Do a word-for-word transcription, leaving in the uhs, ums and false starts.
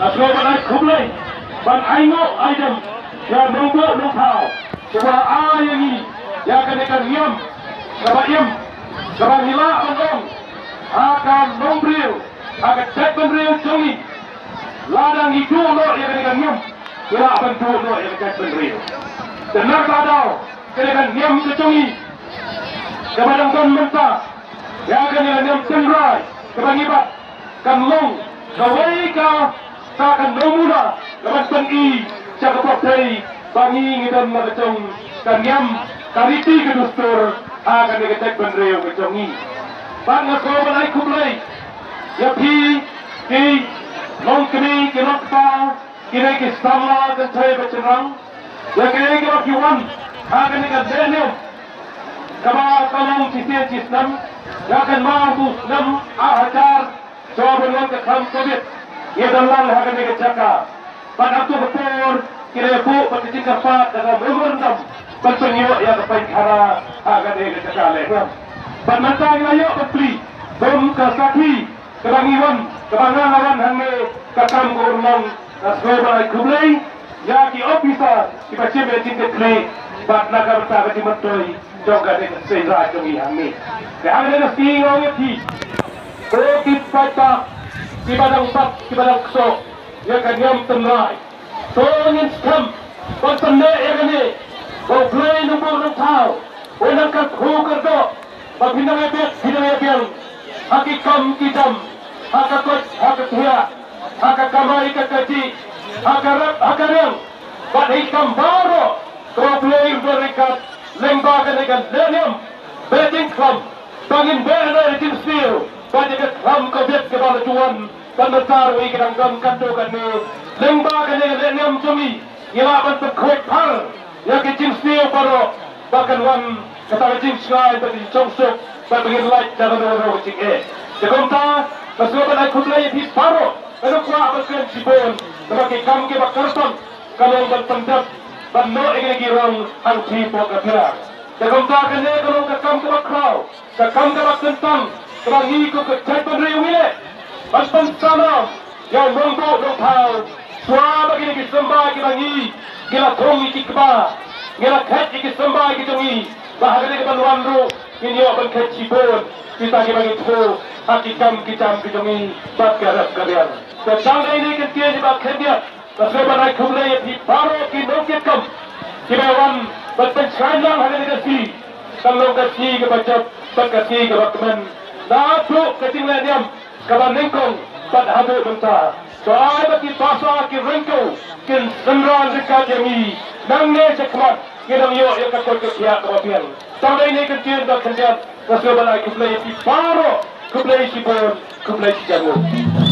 Nga sngewbha ban ai khublei ban ai nguh ai dem ïa nongbuh nongthaw uba la ai ïa ngi ïa kane ka niam kaba im, kaba ngi lah ban ong ha ka nongbriew, ha ka jaitbynriew jong ngi. Lada ngi duh noh ïa kane ka niam, ngi lah ban duh noh ïa ka jaitbynriew. Te na kata ka daw kane ka niam ka jong ngi kaba dang don mynta, ïa kane ka niam tynrai kaba ngi bat, kan long kawei ka, ka, ka namuna kaban pyni sha ka pyrthei ba ngi ngi don la ka jong ka niam, ka riti ka dustur ha kane ka jaitbynriew ka jong ngi. Bad nga sngewbha ban ai khublei ïa phi ki longkmie ki longkpa, kine ki samla kynthei bad shynrang, ïa kine kiba ki wan ha kane ka lehniam kaba ka long shisien shisnem, ïa kynmaw u snem ar hajar, shuwa ban wan ka khlam Covid, ngi don lang ha kane ka jaka. Bad ha kato ka por ki la ïabuh bad ka jingkyrpad da ka memorandum ban pynïoh ïa ka painkhana ha kane ka jaka lehniam. Bad mynta ngi la ïoh ban plie kum ka sakhi kaba ngi wan, kaba nga la wan hangne, ka kam ka urlong. Nga sngewbha ban ai khublei ïa ki ophisar kiba shim ïa ka jingkitkhlieh bad na ka bynta ka jingmyntoi jong kane ka seiñ raij jong ngi hangne. Te hangne nga sngew ïa phi, ko ki paidbah kiba dang bat kiba dang ksoh ïa ka niam tynrai. To ngin skhem ban pynneh ïa kane, ba U Blei Nongbuh Nongthaw un nang kyrkhu kyrdoh, ba phin nang ïabit phin nang ïabiang ha ki kam ki jam, ha ka koit ha ka khiah, ha ka kamai ka kajih, ha ka rep ha ka riang, bad ha ki kam baroh kaba U Blei u don ryngkat lyngba kane ka lehniam Behdeiñkhlam. Ba ngin beh noh ïa ka jingsniew bad ïa ka khlam Covid kaba la ju wan, bad mynta ruh ngi dang don katto katne. Lyngba kane ka lehniam jong ngi, ngi lah ban pynkhuid phar ïa ka jingsniew baroh, ba kan wan kata ka jingsngew bad ka jingshongsuk, bad ba ngin lait da kano kano ka jingeh. Te kumta nga sngewbha ban ai khublei ïa phi baroh, nga kwah ban kren shibun, namar ki kam kiba kyrpang ka long ban pyndep, ban noh ïa kine ki rong hangtei hapoh ka biang. Te kumta kane ka long ka kam kaba khraw, ka kam kaba kyntang kaba ngi kum ka jaitbynriew ngi leh, ban pynsannam ïa u nongbuh nongthaw. Shuwa ba kine ki symbai kiba ngi, ngi la thung ïa ki kba, ngi la kheit ïa ki symbai ki jong ngi, ba ha kane ka ban wan ruh ngin ïoh ban kheit shibun kita kiba ngi thmu ha ki kam ki jam ki jong ngi bad ka rep ka riang. Te tang dei ne kyntien ba khyndiat, nga sngewbha ban ai khublei ïa phi baroh ki nongkitkam kiba wan ban pynshngaiñ lang ha kane ka sngi. Kan long ka sngi kaba jop bad ka sngi kaba kmen, naduh ka jinglehniam kaba nyngkong bad haduh mynta. To ai ba ki basa ki ryngkew kin synran ryngkat ïa ngi, nangne shakhmat ngin nang ïoh ïa ka koit ka khiah kaba biang. Tang dei ne kyntien ba khyndiat, nga sngewbha ban ai khublei ïa phi baroh, khublei shibun, khublei shihajar nguh.